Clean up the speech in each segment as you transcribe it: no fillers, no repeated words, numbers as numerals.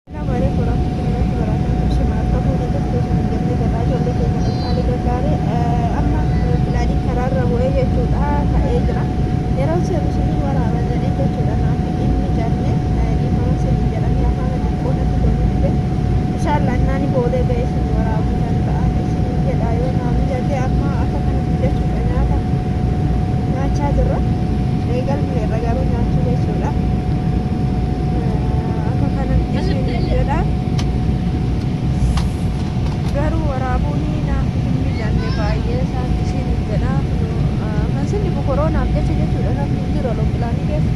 Assalamu alaikum warahmatullahi wabarakatuh. Shima akka fuudhee jirtu isin jennee jirra. Ijoollee keenya qaqqaalii gaggaarii amma pilaaniin karaarra bu'ee jechuudha ka'ee jira. Yeroo seenu isinii waraaba jedhee jechuudha naaf hin mijanne dhiifama isinii jedhanii afaan xiqqoo natti toluu dide. Inshaallah innaan boolee ga'ee isin waraabuu danda'a isinii jedha yoo naa mijate amma akka kanatti jechuudha nyaata nyaachaa jirra. Eegalmeerra garuu nyaachuu jechuudha. Akka kanan isin jedha garuu waraabuun naaf hin mijanne baay'ee isaan isin jedha. Kan sinni koroonaaf jecha jechuudha namni hin jiru aloopilaanii keessa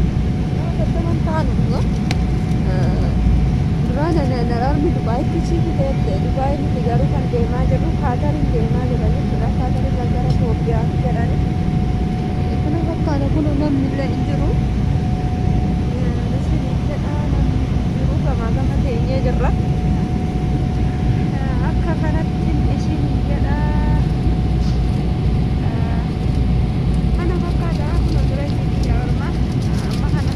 nama 30 taanu dhuga. Duraan naraarmi Dubaayitti si fiteette Dubaay nuti garuu kan deemaa jirru Kaatariin deemaa jirra jechuudha. Kaatarirra gara Itoophiyaatti jedhani. Kana fakkaata kun namni illee hin jiru. Isin jedha namni hin jiru gamaa gama teenyee jirra. Akka kanatti isin jedha. Kana fakkaata kun jireenya biyya ormaa amma kana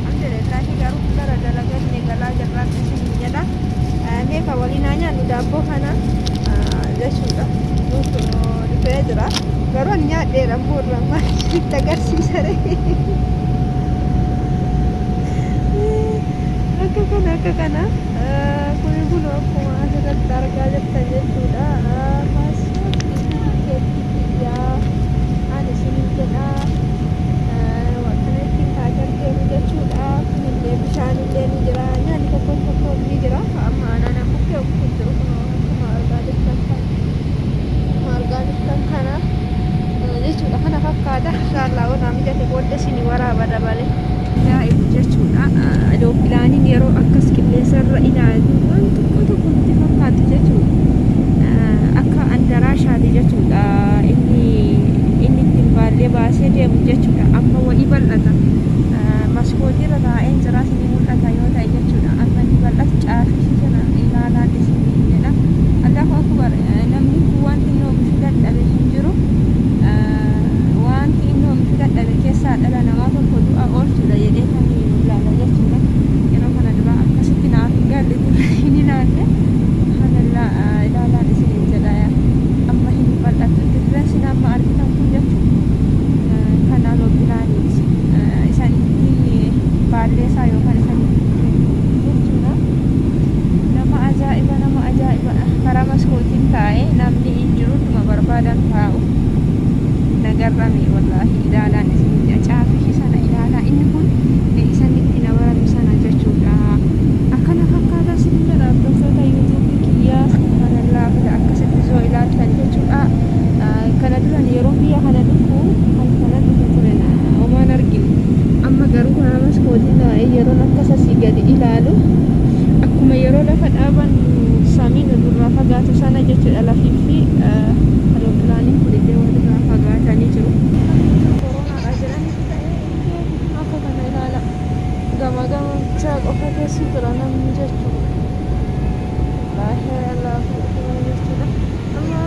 alhamdulillahi garuu gara dalaganne galaa jirraan isin jedha. Mee kan waliin haa nyaannu daabboo kana jechuudha. Dhufee jira. Garuu ani nyaadheera boorra maal sitti agarsiisa ree. Akka kana akka kana kuni kun akkuma asirratti argaa jirtan jechuudha. Paaspoortii tikeettii kiyyaa ani isiniin jedha. Kana ittiin kaatar deemu jechuudha. Kunillee bishaanillee ni jira. Nyaanni tokko tokko ni jira. Amma aanaan bukkee hin jiru kun akkuma argaa jirtan kana. Akkuma argaa jirtan kana jechuudha. Kana fakkaata. Inshaallah yoo naa mijate booddee isinii waraaba dabale. Ajaa'ibu jechuudha. Aloopilaaniin yeroo akkas qilleensarra ilaalu waan tokko tokko nutti fakkaatu jechuudha. Akka andaraashaati jechuudha. Inni inni ittiin baallee baasee deemu jechuudha. Amma wa'ii bal'ata. Maskootiirra taa'een jira isinii mul'ata yoo ta'e jechuudha. Amma inni bal'atu caafii sana ilaalaan isinii jedha. Allahu akbar, namni kun wanti inni oomishuu dadhabe hin jiru. Wanti inni oomishuu dadhabe keessaa dhala namaa tokko du'a oolchuudha jedhee kan ilaala jechuudha. Yeroo kana dura akkasitti naaf hin galle ture hin ilaalle. Subhanallah, ilaalaan isiniin jedha. Amma hin bal'atu. Differensiin amma argitan kun jechuudha. Kan aloopilaaniiti. Isaan ittiin baalleessaa yookaan isaan ittiin jechuudha. Nama ajaa'iba, nama ajaa'iba. Karaa maskootiin taa'ee namni hin jiru dhuma barbaadan taa'u. Nagarrame wallaahi ilaalaan isin jedha. Caafii sana ilaalaa inni kun isan itti nabarame sana jechuudha. Akkana fakkaata isin jedha hordoftoota yuutuubii kiyyaa. Subhanallah akkasitti zoo ilaaltan jechuudha. Kana duran yeroo biyya kana dhufu halkanan dhufe ture homaan argine. Amma garuu karaa maskootiin taa'ee yeroon akkas asii gadi ilaalu akkuma yeroo lafa dhaaban samiin nurraa fagaatu sana jechuudha. Lafii fi aloopilaaniin kun illee walirraa fagaatanii jiru. Koronaadha jedhanitti ta'ee akka kana ilaala. Gama gamachaa qofa keessa jira namni jechuudha. Wallaahi Allahu akbar jechuudha. Amma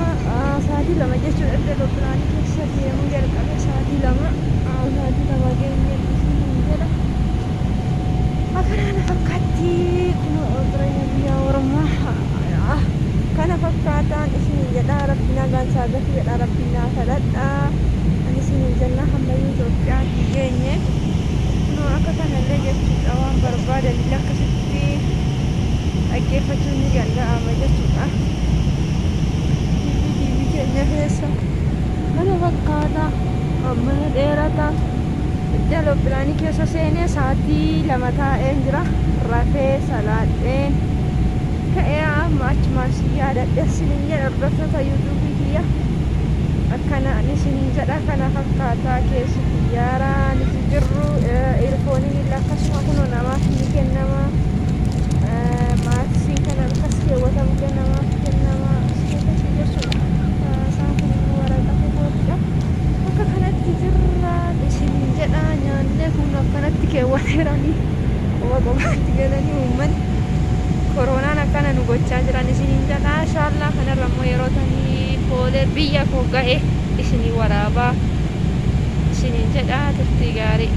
sa'aatii 2 jechuudha erga aloopilaanii keessa deemuu jalqabe sa'aatii 2 sa'aatii 2 geenye isin jedha. Akkana fakkaatti kun jireenya biyya ormaa kana fakkaataan isin jedha. Rabbi nagaan saagatu jedha, rabbi naa kadhadha. Ani isin jenna hammayyuu Itoophiyaatti geenye. Kunoo akka kanallee jechuudha waan barbaadan illee akkasitti dhaggeeffachuun ni danda'ama jechuudha. TV keenya keessa kana fakkaata mana dheerata. Iddoo aloopilaanii keessa seenee sa'aatii 2 taa'een jira. Rafee salaadheen ka'ee amma achumaan si yaadadhe isiniin jedha hordoftoota yuutuubii kiyya. Akkana ani isiniin jedha kana fakkaataa keessi xiyyaaraa nuti jirru. Eerfooniin illee akkasuma kunoo namaaf ni kennama. Maaksiin kan harkas keewwatamu namaaf kennama. As keessatti jechuudha. Isaan kun immoo waraqaa tokkodha. Akka kanatti jirra isiniin jedha. Nyaannee kun akkanatti keewwateeranii qoba qobaatti galanii uummanni koronaan akkana nu gochaa jiran isiniin jedha. Inshallah kanarra immoo yeroo tanii boolee biyya koo ga'e isinii waraabaa isiniin jedha. Turtii gaarii.